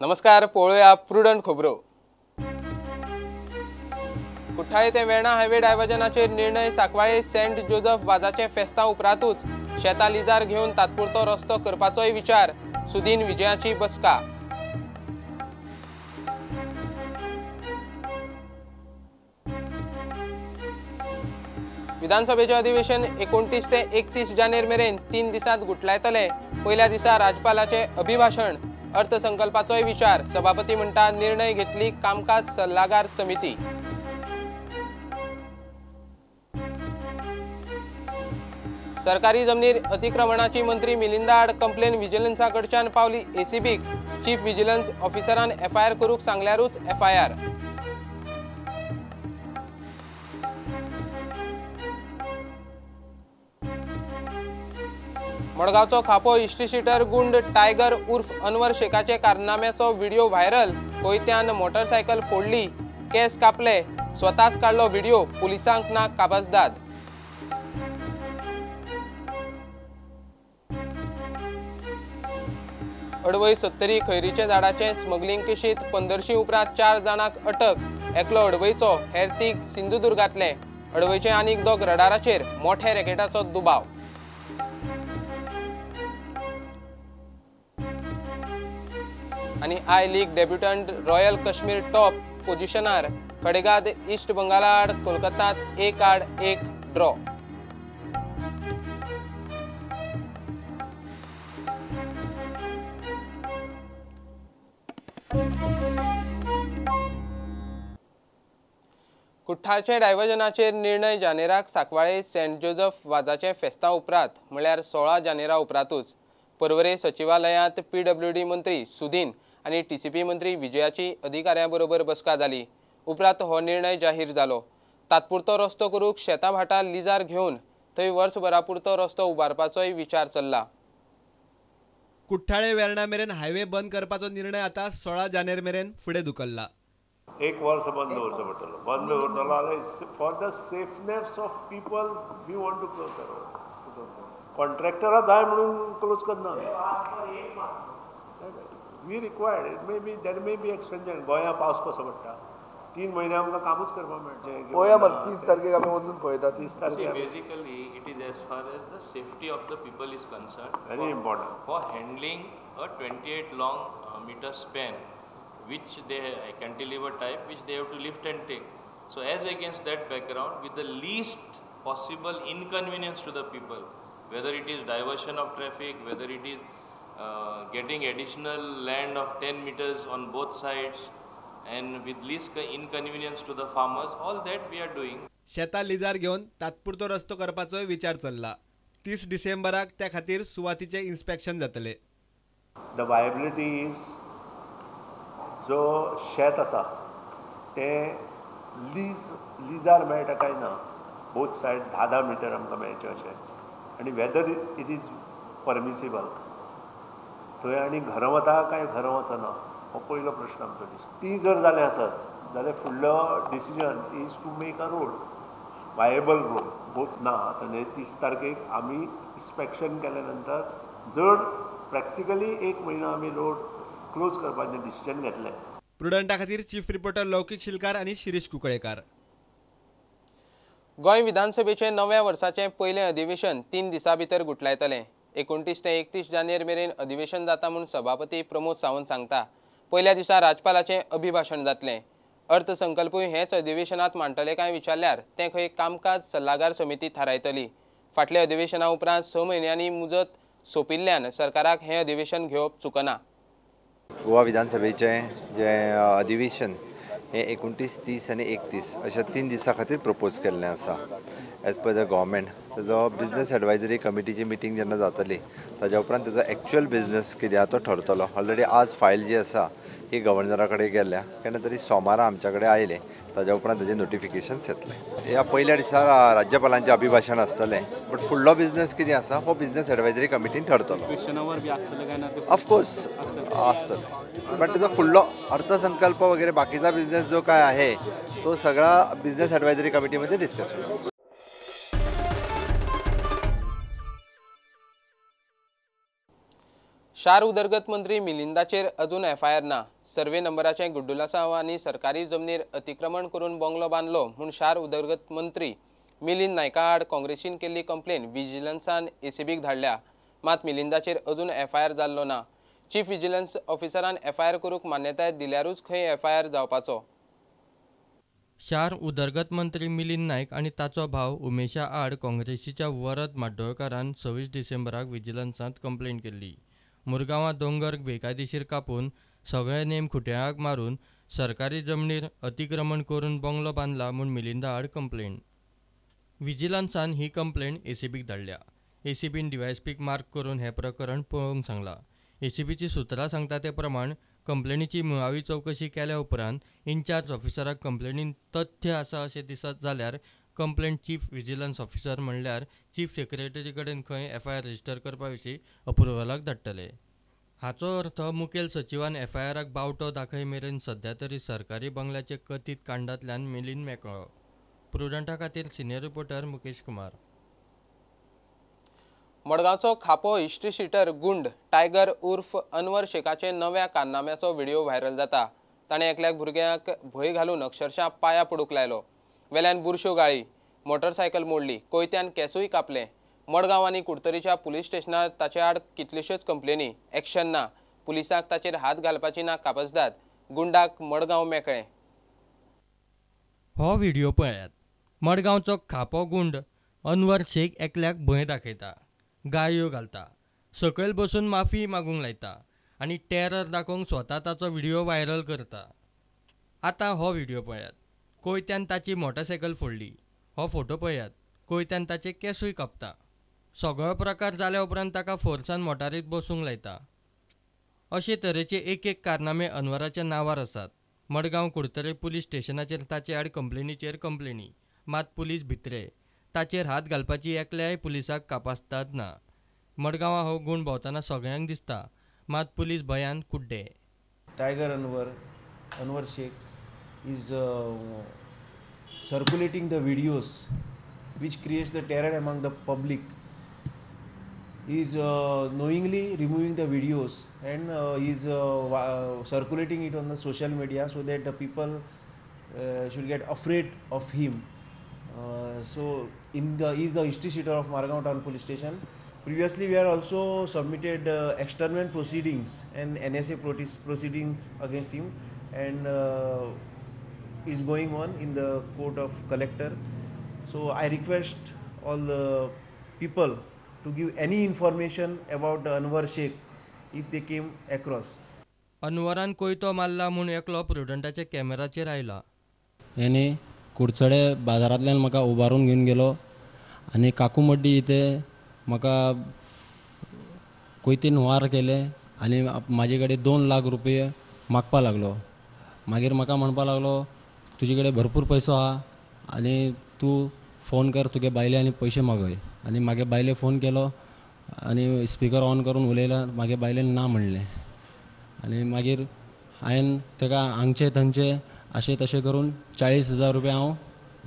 नमस्कार, पळोवया प्रुडंट खबरो। कुठ्ठाळे ते वेर्णा हायवे डायव्हर्जनाचेर निर्णय सांकवाळे सेंट जोजफ वाजाचे फेस्ता उपरांतूच शेता लिजार घेवन तात्पुरतो रस्तो करपाचोय विचार, सुदीन विजयाची बसका। विधानसभेचे अधिवेशन 29 ते 31 जानेर मेरेन 3 दिसांत गुटलायतले। पयल्या दिसा राज्यपालाचे अभिभाषण, अर्थसंकल्पाचोय विचार। सभापती म्हणटा निर्णय घेतली कामकाज सल्लागार समिती। सरकारी जमनीर अतिक्रमणाची मंत्री मिलिंदा आड कंप्लेन विजिलन्सा कडच्यान पावली एसीबीक। चीफ विजिलन्स ऑफिसरान एफआयआर करूंक सांगल्यारूच एफआयआर। मडगांवचो खापो हिस्ट्रीशीटर गुंड टायगर उर्फ अनवर शेखाचे कारनाम्याचो व्हिडिओ व्हायरल। कोयत्यान मोटरसायकल फोडली, केस कापले, स्वताच काडलो व्हिडिओ, पुलिसांक ना काबजदाद। अडवय सत्तरी खैरीच्या झाडाचे स्मगलिंग केशीत 15 उपरांत 4 जाणांक अटक, एकलो अडवयचो, हेर 3 सिंधुदुर्गांतले। अडवयचे आनीक 2 रडाराचेर मोठ्या रॅकेटाचो दुबाव। आनी I league debutant royal Kashmir top पोजिशनार, खडेगाद ईस्ट बंगाला आड कोलकातात 1-1 ड्रॉ। कुठ्ठाळचे डायव्हर्जनाचेर निर्णय जानेराक सांकवाळे सेंट जोजफ वाजाचे फेस्ता उपरांत म्हळ्यार 16 जानेरा उपरांतूच पर्वरे सचिवालयांत पीडब्ल्यूडी मंत्री सुदीन आनी टीसीपी मंत्री विजयाची अधिकाऱ्यां बरोबर बसका जाली। उपरांत हो निर्णय जाहीर जालो। तात्पुरतो रस्तो करूंक शेतां भाटां लिजार घेवन थंय वर्सभरा पुरतो रस्तो उबारपाचोय विचार चल्ला। कुठ्ठाळे वेर्णा मेरेन हायवे बंद करपाचो निर्णय आतां 16 जानेर मेरेन फुडें धुकल्ला। एक वर्स बंद दवरचो पडटलो, बंद दवरतलो जाल्यार for the safeness of people we want to close the road. कॉन्ट्रॅक्टरा जाय म्हणून क्लोज करना, we required it may be there may be extension. गोंया पावस कसो पडटा, 3 म्हयने आमकां कामूच करपाक मेळचें। पळोवया मरे 30 तारखेक आमी वचून पळयता। 30 तारखेक basically it is as far as the safety of the people is concern, very important for handling a 28 long meter span which they cantilever type which they have to lift and take. So as against that background, with the least possible inconvenience to the people, whether it is diversion of traffic, whether it is getting additional land of 10 meters on both sides and with least inconvenience to the farmers, all that we are doing. शेता lizard घेवन तात्पुरतो रस्तो करपाचोय विचार चल्ला। 30 डिसेंबराक त्या खातीर सुवातीचें inspection जातलें। The viability is जो शेत आसा तें लिजार मेळटा काय ना, बोथ सायड 10-10 मिटर आमकां मेळचें अशें, आनी वेदर it is permissible थंय आनी घरां वता काय घरां वचना हो पयलो प्रश्न आमचो दिसता। ती जर जालें आसत जाल्यार फुडलो decision is to make a road, viable road. Both ना आतां 30 तारखेक आमी इन्स्पेक्शन केल्या नंतर जर प्रॅक्टिकली 1 म्हयनो आमी रोड क्लोज करपाचें डिसिजन घेतलें। प्रुडंटा खातीर चीफ रिपोर्टर लौकीक शिलकार आनी शिरीष कुंकळेकार। गोंय विधानसभेचें नव्या वर्साचें पयलें अधिवेशन 3 दिसां भितर गुटलायतलें। 29 ते 31 जानेर मेरेन अधिवेशन जाता म्हूण सभापती प्रमोद सावंत सांगता। पयल्या दिसा राज्यपालाचें अभिभाषण जातलें। अर्थसंकल्पूय हेच अधिवेशनांत मांडटले काय विचारल्यार तें खंय कामकाज सल्लागार समिती थारायतली। फाटल्या अधिवेशना उपरांत 6 म्हयन्यांनी मुजत सोंपिल्ल्यान सरकाराक हें अधिवेशन घेवप चुकना। गोवा विधानसभेचें जें अधिवेशन हें 29, 30 आनी 31 अशा 3 दिसां खातीर प्रपोज केल्लें आसा एज पर the government. ताजो बिजनेस एडवायजरी कमिटीची मिटींग जेन्ना जातली ताज्या उपरांत ताजो एक्चुअल बिजनेस कितें आहा तो ठरतलो। ऑलरेडी आज फायल जी आसा ही गव्हर्नरा कडेन गेल्या, केन्ना तरी सोमारा आमच्या कडेन आयले ताज्या उपरांत ताजें नोटिफिकेशन्स येतलें। ह्या पयल्या दिसा राज्यपालांचें अभिभाशण आसतलें, बट फुडलो बिजनेस कितें आसा हो बिजनेस एडवायजरी कमिटीन ठरतलो। ऑफकोर्स आसतलें, बट ताजो फुडलो अर्थसंकल्प वगैरे बाकीचा बिजनेस जो काय आहे तो सगळा बिजनेस एडवायजरी कमिटीमध्ये डिस्कस होईल। शार उदरगत मंत्री मिलिंदाचेर अजून एफआयआर ना. सर्वे नंबराचें गुड्डुलासांव आनी सरकारी जमनीर अतिक्रमण करून बंगलो बांदलो म्हूण शार उदरगत मंत्री मिलिंद नायका आड काँग्रेसीन केल्ली कंप्लेन विजिलन्सान एसीबीक धाडल्या. मात मिलिंदाचेर अजून एफआयआर जाल्लो ना. चीफ विजिलन्स ऑफिसरान एफआयआर करूंक मान्यताय दिल्यारूच खंय एफआयआर जावपाचो. शार उदरगत मंत्री मिलिंद नायक आनी ताचो भाव उमेशा आड काँग्रेसीच्या वरद म्हाड्डोळकारान 26 डिसेंबराक विजिलन्सांत कंप्लेन केल्ली. मुरगांवां दोंगर बेकायदेशीर कापून सगळे नेम खुट्याक मारून सरकारी जमनीर अतिक्रमण करून बंगलो बांदला म्हूण मिलिंदा आड कंप्लेन. विजिलन्सान ही कंप्लेन एसीबीक धाडल्या. एसीबीन डीवायएसपीक मार्क करून हें प्रकरण पळोवंक सांगलां. एसीबीची सुत्रां सांगता ते प्रमाण कंप्लेनीची मुळावी चवकशी केल्या उपरांत इन्चार्ज ऑफिसराक कंप्लेनीन तथ्य आसा अशें दिसत जाल्यार कंप्लेन चीफ विजिलन्स ऑफिसर म्हणल्यार चीफ सेक्रेटरी कडेन खंय एफआयआर रजिस्टर करपा विशीं अप्रुव्हलाक धाडटले. हाचो अर्थ मुखेल सचिवान एफआयआराक बावटो दाखय मेरेन सध्या तरी सरकारी बंगल्याचे कथीत कांडांतल्यान मिलिंद मेकळो. प्रुडंटा खातीर सिनियर रिपोर्टर मुकेश कुमार. मडगांवचो खापो हिस्ट्री शिटर गुंड टायगर उर्फ अनवर शेखाचे नव्या कारनाम्याचो व्हिडिओ व्हायरल जाता. ताणें एकल्याक भुरग्यांक भंय घालून अक्षरशः पांया पडूंक लायलो. वेल्यान बुरश्यो गाळी, मोटरसायकल मोडली, कोयत्यान केसूय कापले. मडगांव आनी कुडतरीच्या पुलीस स्टेशनार ताचे आड कितल्योश्योच कंप्लेनी, एक्शन ना. पुलिसांक ताचेर हात घालपाची ना कापसदाद. गुंडाक मडगांव मेकळें. हो व्हिडिओ पळयात. मडगांवचो खापो गुंड अनवर शेख एकल्याक भंय दाखयता, गाळयो घालता, सकयल बसून माफी मागूंक लायता आनी टेरर दाखोवंक स्वता ताचो व्हिडिओ व्हायरल करता. आतां हो व्हिडिओ पळयात. कोयत्यान ताची मोटरसायकल फोडली. हो फोटो पळयात. कोयत्यान ताचे केसूय कापता. सगळो प्रकार जाल्या उपरांत ताका फोर्सान मोटारीत बसूंक लायता. अशे तरेचे एक एक कारनामे अनवराच्या नांवार आसात. मडगांव कुडतरे पुलीस स्टेशनाचेर ताचे आड कंप्लेनीचेर कंप्लेनी, मात पुलीस भितरे. ताचेर हात घालपाची एकल्याय पुलिसाक कापास्ताद ना. मडगांवां हो गूण भोंवतना सगळ्यांक दिसता, मात पुलीस भंयान कुड्डे. Tiger Anwar Shaikh is circulating the videos which creates the terror among the public. He is knowingly removing the videos and is circulating it on the social media so that the people should get afraid of him. So he is the history sheeter of Margao Town Police Station. Previously we had also submitted externment proceedings and NSA proceedings against him, and is going on in the court of collector. So I request all the people to give any information about Anwar Shaikh if they came across. अनवरान कोयतो मारला म्हूण एकलो प्रुडंटाच्या कॅमेराचेर आयला. यानी कुडचडे बाजारांतल्यान म्हाका उबारून घेवन गेलो आनी काकूमड्डी इथे म्हाका कोयतीन वार केले आनी म्हाजे कडेन 2 लाख रुपये मागपा लागलो. मागीर म्हाका म्हणपा लागलो तुजे कडेन भरपूर पयसो आहा आनी तूं फोन कर तुगे बायले आनी पयशे मागय. आनी मागे बायले फोन केलो आनी स्पिकर ऑन करून उलयला. मागे बायलेन ना म्हणलें आनी मागीर हांवें ताका हांगचे थंयचे अशें तशें करून 40,000 रुपया हांव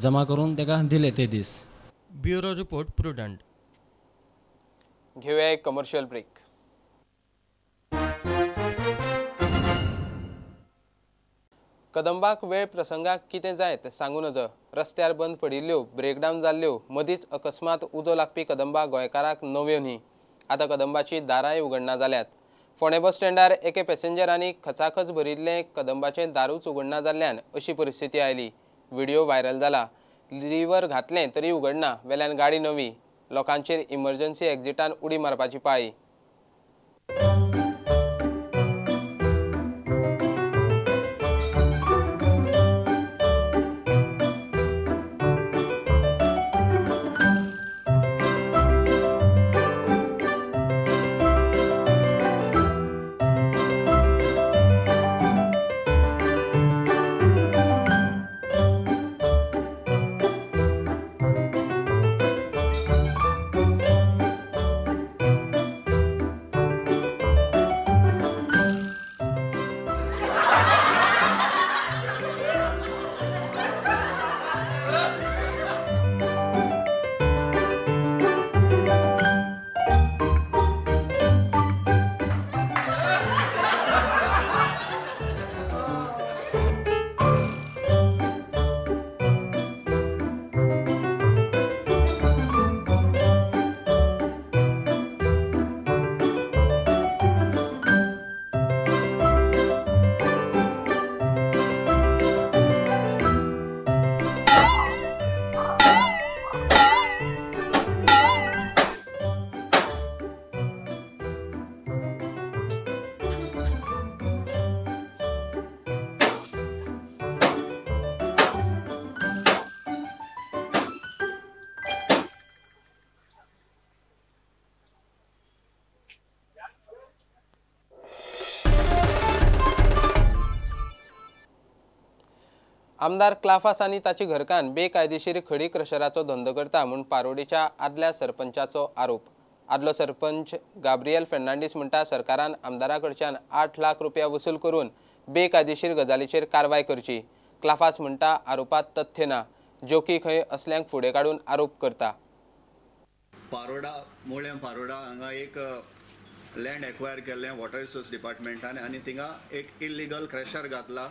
जमा करून ताका दिले ते दीस. Bureau report, Prudent. घेऊया एक कमर्शियल ब्रेक. कदंबाक वेळ प्रसंगाक कितें जायत सांगू नजो. रस्त्यार बंद पडिल्ल्यो, ब्रेकडावन जाल्ल्यो, मदींच अकस्मात उजो लागपी कदंबा गोंयकाराक नव्यो न्ही. आतां कदंबाची दारांय उगडना जाल्यात. फोंडें बस स्टँडार एके पॅसेंजरांनी खचाखच भरिल्लें कदंबाचें दारूच उगडना जाल्ल्यान अशी परिस्थिती आयली. व्हिडिओ व्हायरल जाला. लिव्हर घातलें तरी उगडना, वेल्यान गाडी नवी. लोकांचेर इमर्जन्सी एक्झिटान उडी मारपाची पाळी. आमदार क्लाफास आनी ताची घरकान्न बेकायदेशीर खडी क्रशराचो धंदो करता म्हूण पारोडीच्या आदल्या सरपंचाचो आरोप. आदलो सरपंच गाब्रियल फेर्नांडीस म्हणटा सरकारान आमदारा कडच्यान 8 लाख रुपया वसूल करून बेकायदेशीर गजालीचेर कारवाय करची. क्लाफास म्हणटा आरोपात तथ्य ना, जोकी खंय असल्यांक फुडें काडून आरोप करता. पारोडा मोळ्यां पारोडा हांगा एक लँड एक्वायर केल्लें वॉटर रिसोर्स डिपार्टमेंटान आनी थिंगा एक इल्लिगल क्रॅशर घातला.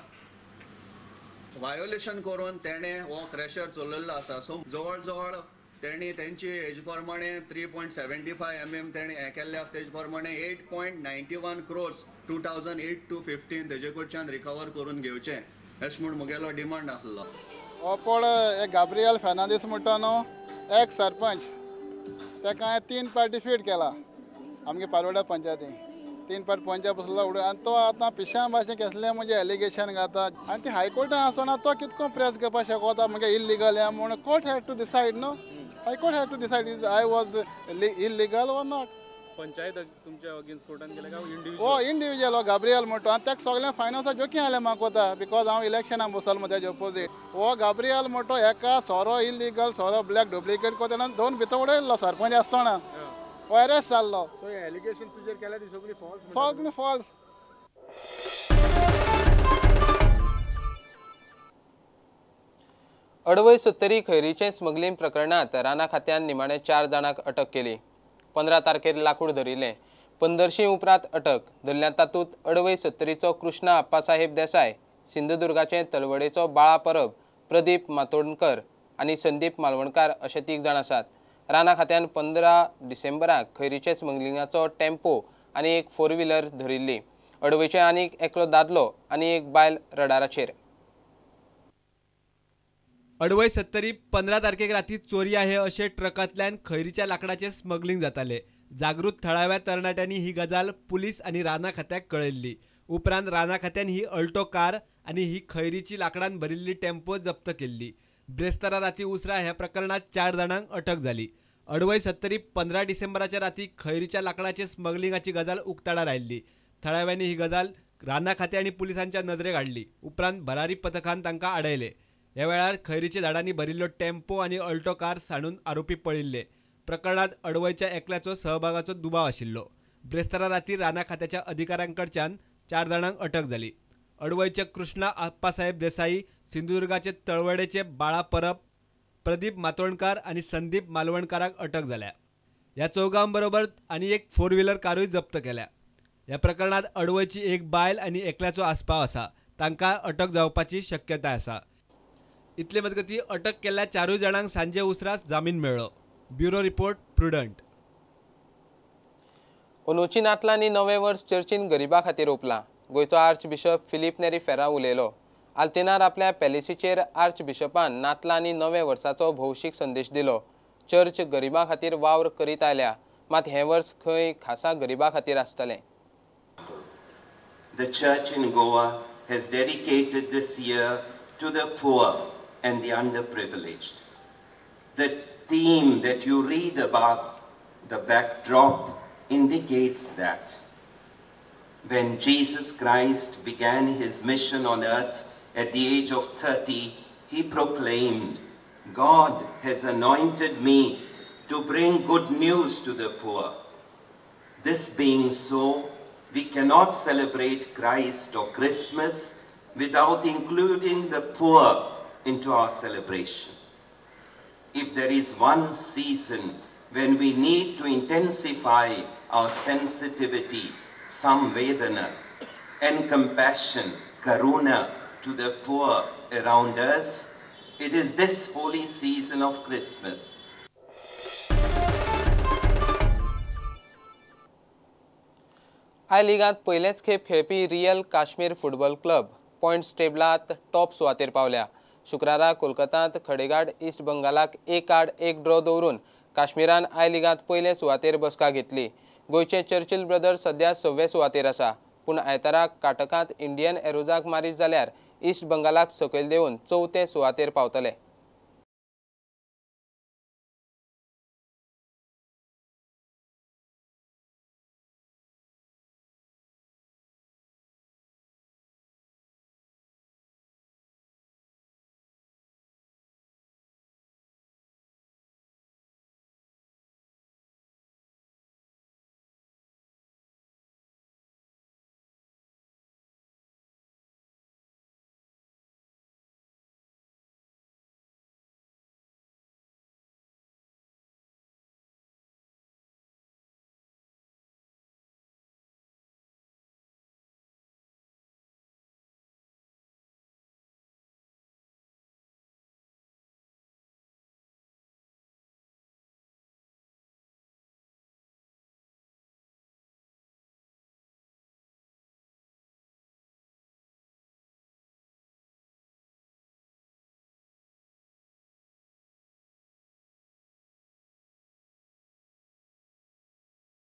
वायोलेशन करून तेणें हो क्रॅशर चलयल्लो आसा. सो जवळ जवळ तेणी तेंची हेजे प्रमाणे 3.75 mm तेणें हें केल्लें आसा. तेजे प्रमाणे 8.91 crores 2008 to 15 तेजे कडच्यान रिकवर करून घेवचें अशें म्हूण म्हगेलो डिमांड आसलो. हो पळ एक गाब्रियल फेर्नांडीस म्हणटा न्हू एक सरपंच, ताका हांवें 3 पार्टी फीड केला आमगे पारोडा पंचायती. 3 पार्ट पंचायत बसलो उडय आनी तो आतां पिशां भाशेन कसलें म्हणजे एलिगेशन घाता आनी ती हायकोर्टान आसतना तो कितको प्रेस करपाक शकता म्हणजे इल्लिगल हें म्हूण. कोर्ट हॅड टू डिसायड न्हू, high court had to decide is I was illegal or not. Panchayat तुमच्या अगेन्स्ट कोर्टान गेले काय इंडिव्हिज्युअल? हो इंडिव्हिज्युअल हो गाब्रियल म्हणटो आनी ताका सगळें फायनान्सा जोकी आयलें म्हाका वता because हांव इलेक्शनाक बसलो मग तेजे ओपोजीट. हो गाब्रियल म्हणटो एका सोरो इल्लिगल सोरो ब्लॅक डुप्लिकेट करतना 2 भितर उडयल्लो सरपंच आसतना, हो एरेस्ट जाल्लो. एलिगेशन तुजेर केल्या ती सगळी फॉल्स? सगळी फॉल्स. अडवय सत्तरी खैरीचे स्मगलिंग प्रकरणांत राना खात्यान निमाणे 4 जाणांक अटक केली. 15 तारखेर लाकूड धरिल्लें. 15 उपरांत अटक धरल्या. तातूंत अडवय सत्तरीचो कृष्णा अप्पासाहेब देसाय, सिंधुदुर्गाचे तलवडेचो बाळा परब, प्रदीप मातोंडकर आनी संदीप मालवणकार अशे 3 जाण आसात. राना खात्यान 15 डिसेंबराक खैरीचे स्मगलिंगाचो टेम्पो आनी एक 4 व्हिलर धरिल्ली. अडवयचे आनीक एकलो दादलो आनी एक बायल रडाराचेर. अडवय सत्तरी 15 तारखेक राती चोरी आहे अशे ट्रकांतल्यान खैरीच्या लाकडाचें स्मगलिंग जातालें. जागृत थळाव्या तरणाट्यांनी ही गजाल पुलीस आनी राना खात्याक कळयल्ली. उपरांत राना खात्यान ही अल्टो कार आनी ही खैरीची लाकडान भरिल्ली टेम्पो जप्त केल्ली. ब्रेस्तारा राती उसरा ह्या प्रकरणात 4 जाणांक अटक जाली. अडवय सत्तरी 15 डिसेंबराच्या राती खैरीच्या लाकडाचे स्मगलिंगाची गजाल उक्ताडार आयिल्ली. थळाव्यांनी ही गजाल राना खाते आनी पुलिसांच्या नदरेक हाडली. उपरांत भरारी पथकान तांकां आडयले. ह्या वेळार खैरीच्या झाडांनी भरिल्लो टेम्पो आनी अल्टो कार सांडून आरोपी पळिल्ले. प्रकरणात अडवयच्या एकल्याचो सहभागाचो दुबाव आशिल्लो. ब्रेस्तारा राती राना खात्याच्या अधिकाऱ्यांकडच्यान 4 जाणांक अटक जाली. अडवयचे कृष्णा अप्पासाहेब देसाई, सिंधुदुर्गाचे तळवडेचे बाळा परब, प्रदीप मातोंडकार आनी संदीप मालवणकाराक अटक जाल्या. ह्या चौगांबरोबर आनी एक 4 व्हिलर कारूय जप्त केल्या. ह्या प्रकरणात अडवयची एक बायल आनी एकल्याचो आस्पाव आसा. तांकां अटक जावपाची शक्यताय आसा. इतले मजगती अटक केल्ल्या 4 जाणांक सांजे उसरां जामीन मेळ्ळो. Bureau report, Prudent. अंदूची नातलां आनी नवें वर्स चर्चीन गरिबा खातीर ओंपलां. गोंयचो archbishop Philip Neri Ferrao उलयलो. आल्तिनार आपल्या पॅलेसीचेर आर्च बिशपान नातलां आनी नवें वर्साचो भौशीक संदेश दिलो. चर्च गरिबां खातीर वावर करीत आयल्या, मात हें वर्स खंय खासा गरिबां खातीर आसतलें. The church in Goa has dedicated this year to the poor and the underprivileged. The theme that you read above the backdrop indicates that. When Jesus Christ began his mission on earth at the age of 30, he proclaimed, God has anointed me to bring good news to the poor. This being so, we cannot celebrate Christ or Christmas without including the poor into our celebration. If there is one season when we need to intensify our sensitivity, samvedana, and compassion, karuna, to the poor around us, it is this holy season of Christmas. I लिगांत पयलेच खेप खेळपी real Kashmir football club points टेबलांत top सुवातेर पावल्या. शुक्रारा कोलकातांत खडेगाड east बंगालाक 1-1 draw दवरून काश्मीरान I लिगांत पयले सुवातेर बसका घेतली. गोंयचे चर्चिल ब्रदर्स सध्या 6वे सुवातेर आसा, पूण आयतारा काटकांत इंडियन एरोजाक मारीत जाल्यार ईस्ट बंगालाक सकयल देंवून 4थे सुवातेर पावतले.